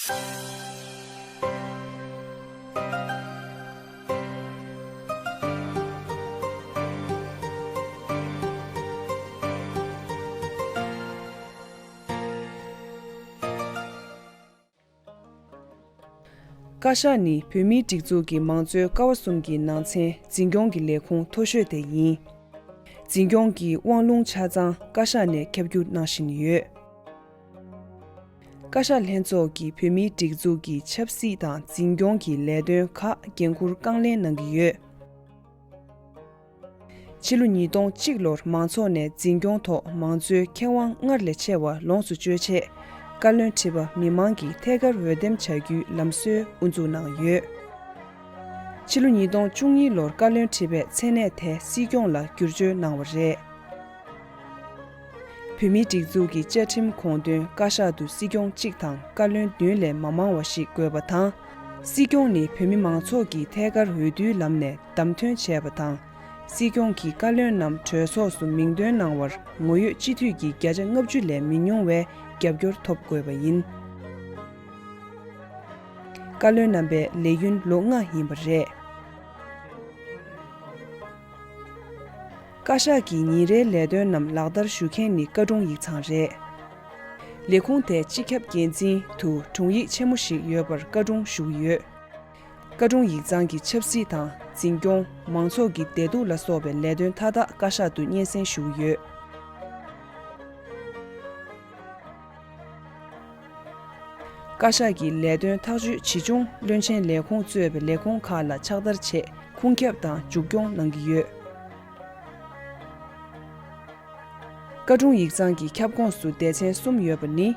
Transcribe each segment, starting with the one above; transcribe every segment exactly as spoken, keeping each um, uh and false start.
བཀའ་ཤག་ནི་བོད་མིའི་སྒྲིག་འཛུགས་ཀྱི་མང་གཙོའི་ཀ་བ་གསུམ་གྱི་ནང་ཚན་འཛིན་སྐྱོང་གི་ལས་ཁུངས་མཐོ་ཤོས་དེ་ཡིན། འཛིན་སྐྱོང་གི་དབང་ལུང་ཆ་ཚང་བཀའ་ཤག་ནས་ཁྱབ་བསྒྱུར་གནང་བཞིན་ཡོད། བཀའ་ཤག་ལྷན་ཚོགས་ཀྱིས་བོད་མིའི་སྒྲིག་འཛུགས་ཀྱི་ཆབ་སྲིད་དང་འཛིན་སྐྱོང་གི་ལས་དོན་ཁག་འགན་འཁུར་རྐང་ལེན་གནང་གི་ཡོད། ཕྱི་ལོ་ཉིས་སྟོང་གཅིག་ལོར་མང་ཚོགས་ནས་འཛིན་སྐྱོང་ཐོག་མང་གཙོའི་ཁེ་དབང་སྔར་ལས་ཆེ་བ་ལོངས་སུ་སྤྱོད་ཆེད། བཀའ་བློན་ཁྲི་པ་མི་མང་གིས་ཐད་ཀར་འོས་འདེམས་བྱ་རྒྱུའི་ལམ་སྲོལ་དབུ་འཛུགས་གནང་ཡོད། ཕྱི་ལོ་ཉིས་སྟོང་བཅུ་གཉིས་ལོར་བཀའ་བློན་ཁྲི་པས་མཚན་གནས་དེ་སྲིད་སྐྱོང་ལ་བསྒྱུར་བཅོས་གནང་བ་རེད། བོད་མིའི་སྒྲིག་འཛུགས་ཀྱི་བཅའ་ཁྲིམས་དགོངས་དོན་བཀའ་ཤག་ཏུ་སྲིད་སྐྱོང་གཅིག་དང་བཀའ་བློན་བདུན་ལས་མ་མང་བ་ཞིག་དགོས་པ་དང་། སྲིད་སྐྱོང་ནི་བོད་མི་མང་ཚོགས་ཀྱིས་ཐད་ཀར་འོས་བསྡུའི་ལམ་ནས་བདམས་ཐོན་བྱས་པ་དང་། སྲིད་སྐྱོང་གིས་བཀའ་བློན་རྣམས་གྲོས་ཚོགས་སུ་མིང་འདོན་གནང་བར་ངོ་ཡོད་སྤྱི་འཐུས་ཀྱི་བརྒྱ་ཆ་ལྔ་བཅུ་ལས་མི་ཉུང་བའི་རྒྱབ་སྐྱོར་ཐོབ་དགོས་པ་ཡིན། བཀའ་བློན་རྣམ་པའི་ལས་ཡུན་ལོ་ལྔ་ཡིན་པ་རེད། བཀའ་ཤག་གི་ཉིན་རེའི་ལས་དོན་རྣམས་ལག་བསྟར་ཞུ་མཁན་ནི་བཀའ་དྲུང་ཡིག་ཚང་རེད། ལས་ཁུངས་དེའི་སྤྱི་ཁྱབ་འགན་འཛིན་དུ་དྲུང་ཡིག་ཆེན་མོ་ཞིག་ཡོད་པར་བཀའ་དྲུང་ཞུ་གི་ཡོད། བཀའ་དྲུང་ཡིག་ཚང་གི་ཆབ་སྲིད་དང་འཛིན་སྐྱོང་། མང་ཚོགས་ཀྱི་བདེ་སྡུག་ལ་སོགས་པའི་ལས་དོན་མཐའ་དག་བཀའ་ཤག་ཏུ་སྙན་སེང་ཞུ་གི་ཡོད། བཀའ་ཤག་གི་ལས་དོན་ཐག་གཅོད་ཇི་བྱུང་བློན་ཆེན་ལས་ཁུངས་གཙོས་པའི་ལས་ཁུངས་ཁག་ལ་ཕྱག་བསྟར་ཆེད་ཁུངས་ཁྱབ་དང་མཇུག་སྐྱོང་གནང་གི་ཡོད། བཀའ་དྲུང་ཡིག་ཚང་གི་ཁྱབ་ཁོངས་སུ་སྡེ་ཚན་གསུམ་ཡོད་པ་ནི།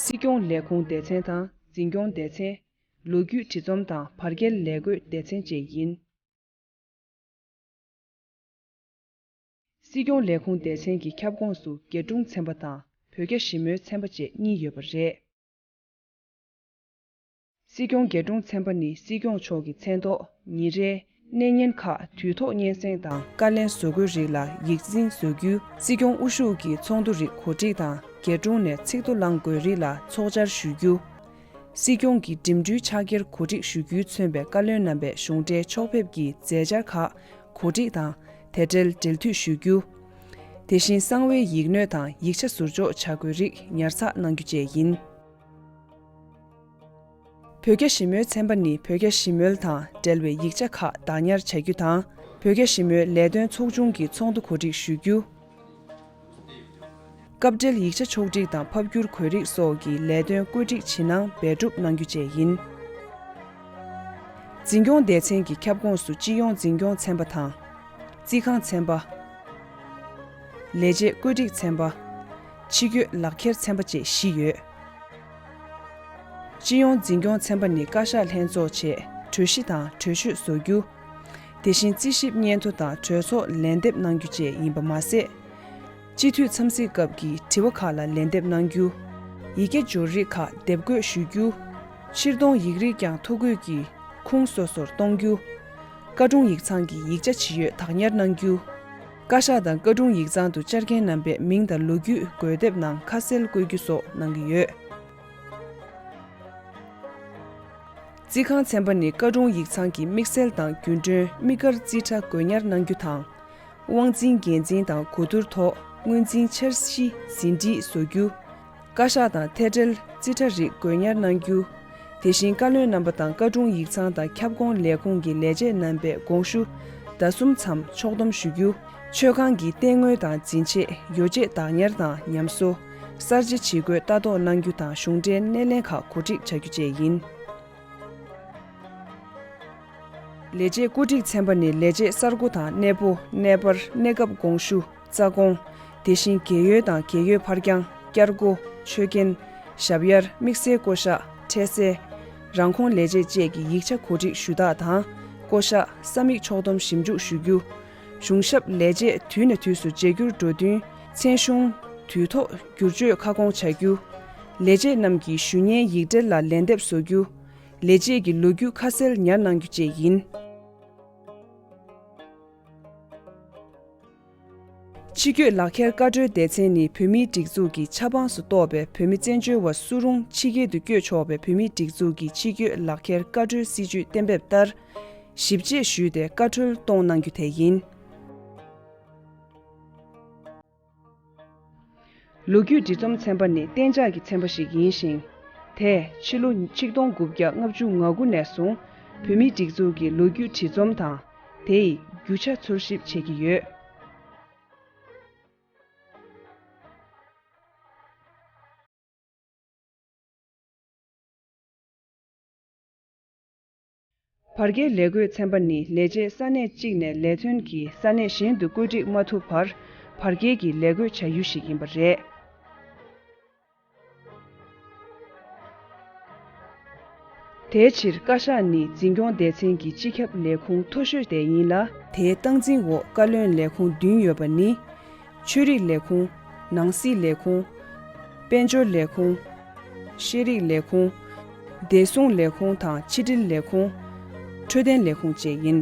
སྲིད་སྐྱོང་ལས་ཁུངས་སྡེ་ཚན་དང་འཛིན་སྐྱོང་སྡེ་ཚན། ལོ་རྒྱུས་བྲིས་རྩོམ་དང་བར་བརྒལ་ལས་བགོས་སྡེ་ཚན་བཅས་ཡིན། སྲིད་སྐྱོང་ལས་ཁུངས་སྡེ་ཚན་གྱི་ཁྱབ་ཁོངས་སུ་རྒྱལ་དྲུང་ཚན་པ་དང་བོད་རྒྱ་ཞི་མོལ་ཚན་པ་བཅས་གཉིས་ཡོད་པ་རེད། སྲིད་སྐྱོང་རྒྱལ་དྲུང་ཚན་པ་ནི་སྲིད་སྐྱོང་མཆོག་གི་མཚན་ཐོག་ཉིན་རེའི་གནས་ཉན་ཁག་དུས་ཐོག་སྙན་སེང་དང་བཀའ་ལན་བཟོ་དགོས་རིགས་ལ་ཡིག་འཛིན་བཟོ་རྒྱུ། སྲིད་སྐྱོང་དབུ་བཞུགས་ཀྱི་ཚོགས་འདུ་རིགས་གོ་སྒྲིག་དང་རྒྱལ་དྲུང་ནས་ཚིག་ཐོ་བླང་དགོས་རིགས་ལ་ཚོགས་བཅར་ཞུ་རྒྱུ། སྲིད་སྐྱོང་གི་འགྲིམ་འགྲུལ་ཕྱག་འཁྱེར་གོ་སྒྲིག་ཞུ་རྒྱུའི་མཚོན་པའི་བཀའ་བློན་རྣམ་པས་གཞུང་འབྲེལ་ཕྱོགས་ཕེབས་ཀྱི་མཛད་འཆར་ཁག་གོ་སྒྲིག་དང་དེ་འབྲེལ་འབྲེལ་མཐུད་ཞུ་རྒྱུ། དེ་བཞིན་གསང་བའི་ཡིག་སྣོད་དང་ཡིག་ཆ་ཟུར་འཇོག་བྱ་དགོས་རིགས་ཉར་ཚགས་གནང་རྒྱུ་བཅས་ཡིན། བོད་རྒྱ་ཞི་མོལ་ཚན་པ་ནི་བོད་རྒྱ་ཞི་མོལ་དང་འབྲེལ་བའི་ཡིག་ཆ་ཁག་བདག་ཉར་བྱ་རྒྱུ་དང་། བོད་རྒྱ་ཞི་མོལ་ལས་དོན་ཚོགས་ཆུང་གི་ཚོགས་འདུ་གོ་སྒྲིག་ཞུ་རྒྱུ། སྐབས་འབྲེལ་ཡིག་ཆ་ཕྱོགས་སྒྲིག་དང་ཕབ་བསྒྱུར་དགོས་རིགས་སོགས་ཀྱི་ལས་དོན་བཀོད་སྒྲིག་ཇི་གནང་འབད་སྒྲུབ་གནང་རྒྱུ་བཅས་ཡིན། འཛིན་སྐྱོང་སྡེ་ཚན་གྱི་ཁྱབ་ཁོངས་སུ་སྤྱི་ཡོངས་འཛིན་སྐྱོང་ཚན་པ་དང་། རྩིས་ཁང་ཚན་པ། ལས་བྱེད་བཀོད་སྒྲིག་ཚན་པ། ཕྱི་སྐྱོད་ལག་འཁྱེར་ཚན་པ་བཅས་བཞི་ཡོད། སྤྱི་ཡོངས་འཛིན་སྐྱོང་ཚན་པ་ནི་བཀའ་ཤག་ལྷན་ཚོགས་ཆེད་གྲོས་གཞི་དང་གྲོས་ཆོད་བཟོ་རྒྱུ། དེ་བཞིན་རྩིས་ཞིབ་སྙན་ཐོ་དང་གྲོས་ཚོགས་ལན་འདེབས་གནང་རྒྱུ་བཅས་ཡིན་པ་མ་ཟད། སྤྱི་འཐུས་འཚམས་གཟིགས་སྐབས་ཀྱི་དྲི་བ་ཁག་ལ་ལན་འདེབས་གནང་རྒྱུ། ཡི་གེ་འབྱོར་རིགས་ཁག་དེབ་འགོད་ཞུ་རྒྱུ། ཕྱིར་གཏོང་ཡིག་རིགས་ཀྱང་ཐོ་འགོད་ཀྱིས་ཁུངས་སོ་སོར་གཏོང་རྒྱུ། བཀའ་དྲུང་ཡིག་ཚང་གི་ཡིག་ཆ་ཇི་ཡོད་བདག་ཉར་གནང་རྒྱུ། བཀའ་ཤག་དང་བཀའ་དྲུང་ཡིག་ཚང་དུ་བཅར་མཁན་རྣམ་པའི་མིང་དང་ལོ་རྒྱུས་འགོད་དེབ་ནང་ཁ་གསལ་བཀོད་རྒྱུ་སོགས་གནང་གི་ཡོད། རྩིས་ཁང་ཚན་པ་ནི་བཀའ་དྲུང་ཡིག་ཚང་གི་དམིགས་བསལ་དང་རྒྱུན་གྲོན་དམིགས་བཀར་རྩིས་ཁྲ་བགོ་ཉར་གནང་རྒྱུ་དང་། དབང་འཛིན་འགན་འཛིན་དང་གོ་བསྡུར་ཐོག་སྔོན་འཛིན་འཆར་གཞི་ཟིན་བྲིས་བཟོ་རྒྱུ། བཀའ་ཤག་དང་ཐད་འབྲེལ་རྩིས་ཁྲ་རིགས་བགོ་ཉར་གནང་རྒྱུ། དེ་བཞིན་བཀའ་བློན་རྣམ་པ་དང་བཀའ་དྲུང་ཡིག་ཚང་དང་ཁྱབ་ཁོངས་ལས་ཁུངས་ཀྱི་ལས་བྱེད་རྣམ་པས་དགོངས་ཞུ་ཟླ་གསུམ་མཚམས་ཕྱོགས་བསྡོམས་ཞུ་རྒྱུ། མཆོད་ཁང་གི་རྟེན་དངོས་དང་འཛིན་ཆས་ཡོ་བྱད་བདག་ཉར་དང་ཉམས་གསོ། གསར་བརྗེ་ཇི་དགོས་ལྟ་རྟོག་གནང་རྒྱུ་དང་གཞུང་འབྲེལ་སྣེ་ལེན་ཁག་གོ་སྒྲིག་བྱ་རྒྱུ་བཅས་ཡིན། ལས་བྱེད་བཀོད་སྒྲིག་ཚན་པ་ནི་ལས་བྱེད་གསར་བསྐོ་དང་གནས་སྤོ། གནས་སྤར། གནས་སྐབས་དགོངས་ཞུ། རྩ་དགོངས། དེ་བཞིན་རྒས་ཡོལ་དང་རྒས་ཡོལ་ཕར་འགྱངས། བསྐྱར་བསྐོ། ཆོད་གན། ཞབས་གཡར། དམིགས་བསལ་བསྐོ་གཞག་འཕྲལ་སེལ། རང་ཁོངས་ལས་བྱེད་བཅས་ཀྱི་ཡིག་ཆ་གོ་སྒྲིག་ཞུ་དག་དང་། བསྐོ་གཞག་ས་མིག་ཕྱོགས་བསྡོམས་ཞིབ་འཇུག་ཞུ་རྒྱུ། གཞུང་ཞབས་ལས་བྱེད་དུས་ནས་དུས་སུ་བརྗེ་བསྒྱུར་འགྲོ་འདུན། མཚན་གཞུང་། དུས་ཐོག་བསྒྱུར་བཅོས་ཁ་སྐོང་བྱ་རྒྱུ། ལས་བྱེད་རྣམས་ཀྱི་ཞུ་སྙན་ཡིག་འབྲེལ་ལ་ལན་འདེབས་བཟོ་རྒྱུ། ལས་བྱེད་ཀྱི་ལོ་རྒྱུས་ཁ་གསལ་ཉར་གནང་རྒྱུ་བཅས་ཡིན། ཕྱི་སྐྱོད་ལག་ཁྱེར་བཀའ་འཁྲོལ་སྡེ་ཚན་ནི་བོད་མིའི་སྒྲིག་འཛུགས་ཀྱི་ཆབ་འབངས་སུ་གཏོགས་པའི་བོད་མི་བཙན་བྱོལ་བ་སུ་རུང་ཕྱི་རྒྱལ་དུ་བསྐྱོད་ཆོག་པའི་བོད་མིའི་སྒྲིག་འཛུགས་ཀྱི་ཕྱི་སྐྱོད་ལག་ཁྱེར་བཀའ་འཁྲོལ་སྲིད་བྱུས་གཏན་འབེབས་ལྟར། ཞིབ་དཔྱད་ཞུས་ཏེ་བཀའ་འཁྲོལ་གཏོང་གནང་རྒྱུ་དེ་ཡིན། ལོ་རྒྱུས་འབྲི་རྩོམ་ཚན་པ་ནི་གཏན་འཇགས་ཀྱི་ཚན་པ་ཞིག་ཡིན་ཞིང་། དེས་ཕྱི་ལོ་ཆིག་སྟོང་དགུ་བརྒྱ་ལྔ་བཅུ་ང་དགུ་ནས་བཟུང་བོད་མིའི་སྒྲིག་འཛུགས་ཀྱི་ལོ་རྒྱུས་འབྲི་རྩོམ་དང་། དེ་ཡི་རྒྱུ་ཆ་འཚོལ་ཞིབ་བྱེད་ཀྱི་ཡོད། བར་བརྒལ་ལས་བགོས་ཚན་པ་ནི་ལས་བྱེད་ས་གནས་གཅིག་ནས་ལས་དོན་གྱིས་ས་གནས་གཞན་དུ་བཀོད་སྒྲིག་མ་ཐུབ་བར་བར་བརྒལ་གྱི་ལས་བགོས་བྱ་ཡུལ་ཞིག་ཡིན་པ་རེད། དེའི་ཕྱིར་བཀའ་ཤག་ནི་འཛིན་སྐྱོང་སྡེ་ཚན་གྱི་སྤྱི་ཁྱབ་ལས་ཁུངས་མཐོ་ཤོས་དེ་ཡིན་ལ། དེའི་སྟངས་འཛིན་འོག་བཀའ་བློན་ལས་ཁུངས་བདུན་ཡོད་པ་ནི། ཆོས་རིག་ལས་ཁུངས། ནང་སྲིད་ལས་ཁུངས། དཔལ་འབྱོར་ལས་ཁུངས། ཤེས་རིག་ལས་ཁུངས། བདེ་སྲུང་ལས་ཁུངས་དང་ཕྱི་དྲིལ་ལས་ཁུངས། འཕྲོད་བསྟེན་ལས་ཁུངས་བཅས་ཡིན།